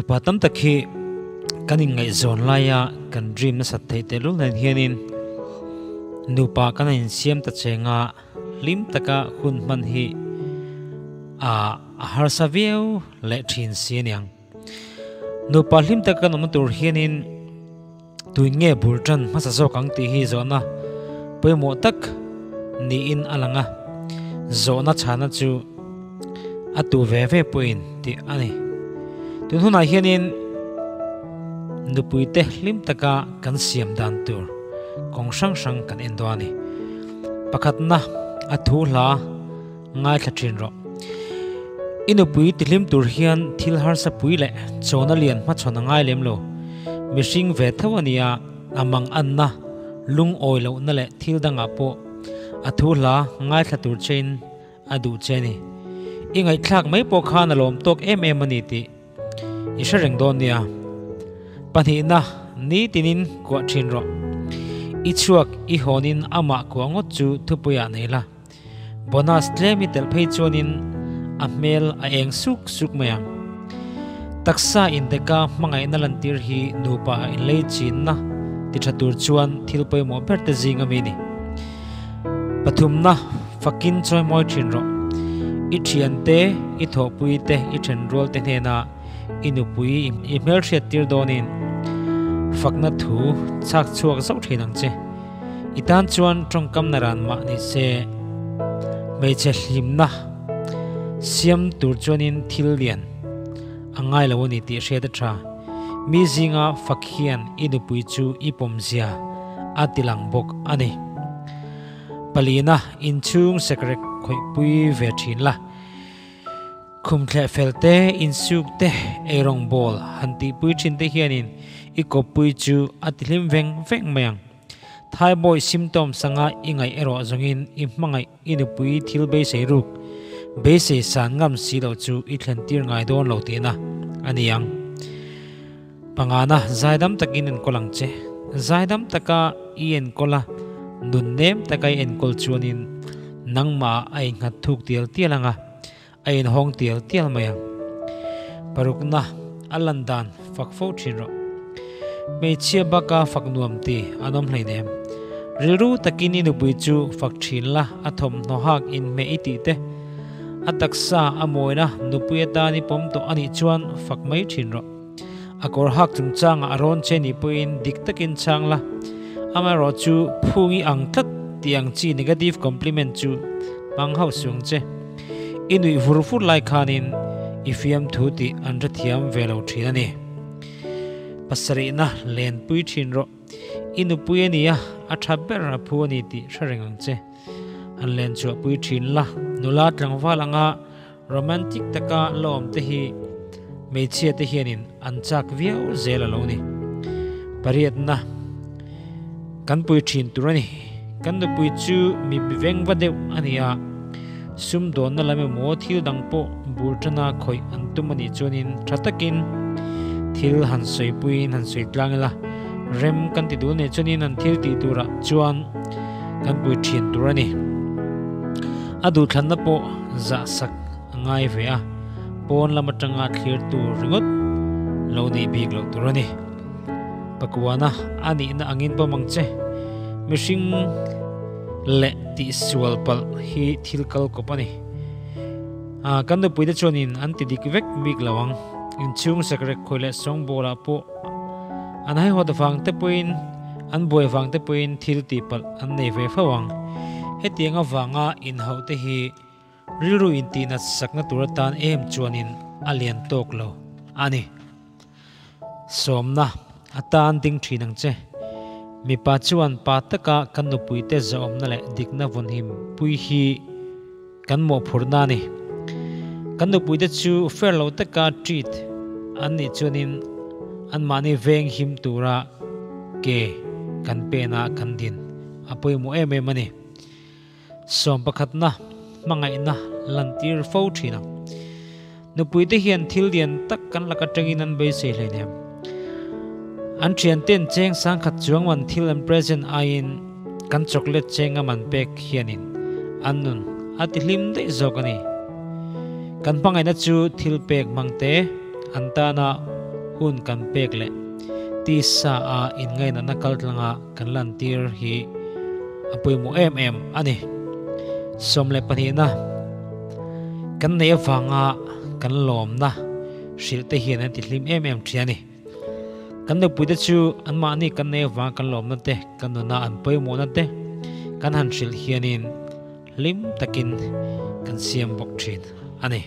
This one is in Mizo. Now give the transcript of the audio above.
Nupa tam tak hi kan inngaihzawn laia kan dream nasat theih tehlul nen hianin nupa kan insiam ta chenga hlim taka hun hman hi a harsa viau leh thin si aniang. Nupa hlim taka kan awmna tur hianin Tuin nge bul tan hmasa zawk ang tih hi zawhna pawimawh tak niin a lang a, zawhna chhana chu a tu ve ve pawhin tih a ni. Tun hunah hianin nupuite hlim taka kan siam dan tur kawng hrang hrang kan en dawn a ni. Pakhatna, a thu hla ngaithla thin rawh. I nupui tihlim tur hian thil harsa pui leh chawna lian hmachhawn a ngai lem lo. Mihring ve tho a nia, a mang anna, lungawi lohna leh thil dangah pawh a thu hla ngaithla tur chein a duh che a ni. I ngaihthlak mai pawh khan a lawm tawk em em a ni tih I hre reng dawn nia. Pahnihna, nitinin kuah thin rawh. I chhuak i hawnin amah kuah ngawt chu thupuiah nei la. Bonus tlem i telh phei chuanin a hmel a eng suk suk mai ang. Taksa indeka hmangaihna lantir hi nupa inlei chinna ti tha tur chuan thil pawimawh ber te zing a mi ni. Pathumna, fakin chawimawi thin rawh. I thiante, i thawhpui te, i thenrual te hnena i nupui i hmelhriat tir dawnin fakna thu chhak chhuak zauh thin ang che. I tan chuan tawngkam na ran mah ni se, hmeichhe hlimna siam tur chuanin thil lian a ngai lo a ni tih hriat a tha. Mi zinga fak hian i nupui chu i pawmzia a ti lang bawk a ni. Palina, inchhung sekrek khawihpui ve thin la. Khum thleh fel te, insuk te, eirawng bawl han tihpui thin te hianin i kawppui chu a tihlim veng veng mai ang. Thaibawih symptoms anga i ngaih erawh zawngin i hmangaih i nupui thil beisei ruk, beisei san ngam si loh chu i thlen tir ngai dawn lo tihna a ni ang. Pangana, zaidam takin enkawl ang che. Zaidam taka i enkawl a, nun nem taka i enkawl chuanin nangmah a innghat thuk tial tial ang a, A inhawng tial tial mai ang. Parukna, a lan dan fak fo thin rawh. Hmeichhia baka fak nuam ti an awm hleinem. Rilru takin i nupui chu fak thin la, a thawmhnaw hak inhmeh i tih te, a taksa a mawina nupui atan i pawm tawh a nih chuan fak mai thin rawh. A kawr hak chungchangah a rawn che nih pawhin dik takin chhang la, amaherawh chu phungi ang tlat tih ang chi negative compliment chu hmang hauh suang che. I nuih vur vur lai khanin i fiamthu tih an hrethiam ve lo thin a ni. Pasarihna lenpui thin rawh. I nupui a nia, a tha ber a phu a ni tih hre reng ang che. An len chhuahpui thin la, nula tlangval anga Romantic taka la awm te hi hmeichhia te hianin an chak viau zel a lo ni. Pariatna kan pui thin tur a ni. Kan nupui chu mi veng va deuh a ni a, sumdawnna lam emaw thil dang pawh bul tana khawih an tum a nih chuanin tha takin thil han sawipuiin han sawi tlang ila, rem kan ti dul nen chuanin an thil tih turah chuan kan pui thin tur a ni. A duhthlanna pawh zah sak a ngai ve a, pawn lam atanga thlir tur ringawt lo nih bik loh tur a ni. Pakuana a nihna angin pawm ang che, mihring leh tihsual palh hi thil kal kawp a ni. Kan nupuite chuanin an ti dik vek bik lo ang, inchhung sekrek khawi leh sawngbawl-ah pawh an haihawt vang te pawhin an buai vang te pawhin thil tihpalh an nei ve fo ang. Hetiang avanga inhauh te hi rilru intihnat sakna tur atan em chuanin a lian tawk lo a ni. Sawmna atan ding thin ang che. Mipa chuan pa taka kan nupuite zahawmna leh dikna vawnhim pui hi kan mawhphurhna a ni. Kan nupuite chu fair lo taka treat an nih chuanin anmahni veng him tura ke kan pena kan din a pawimawh em em a ni. Sawm pakhatna hmangaihna lantir fo thin ang. Nupuite hian thil lian tak kan lak atangin an beisei hleinem. An thianten cheng sangkhat chuang man thil an present aiin kan chocolate chenga man pek hianin an nun a ti hlim daih zawk a ni. Kan hmangaihna chu thil pek hmang te an tana Hun kan pek leh tisa a inngainatna kaltlanga kan lantir hi a pawimawh em em a ni. 12 na kan neih avanga kan lawmna hrilh te hian an tihlim em em thin a ni. Kan nupuite chu anmahni kan neih avanga kan lawmna te, kan nuna an pawimawhna te kan han hrilh hianin hlim takin kan siam bawk thin a ni.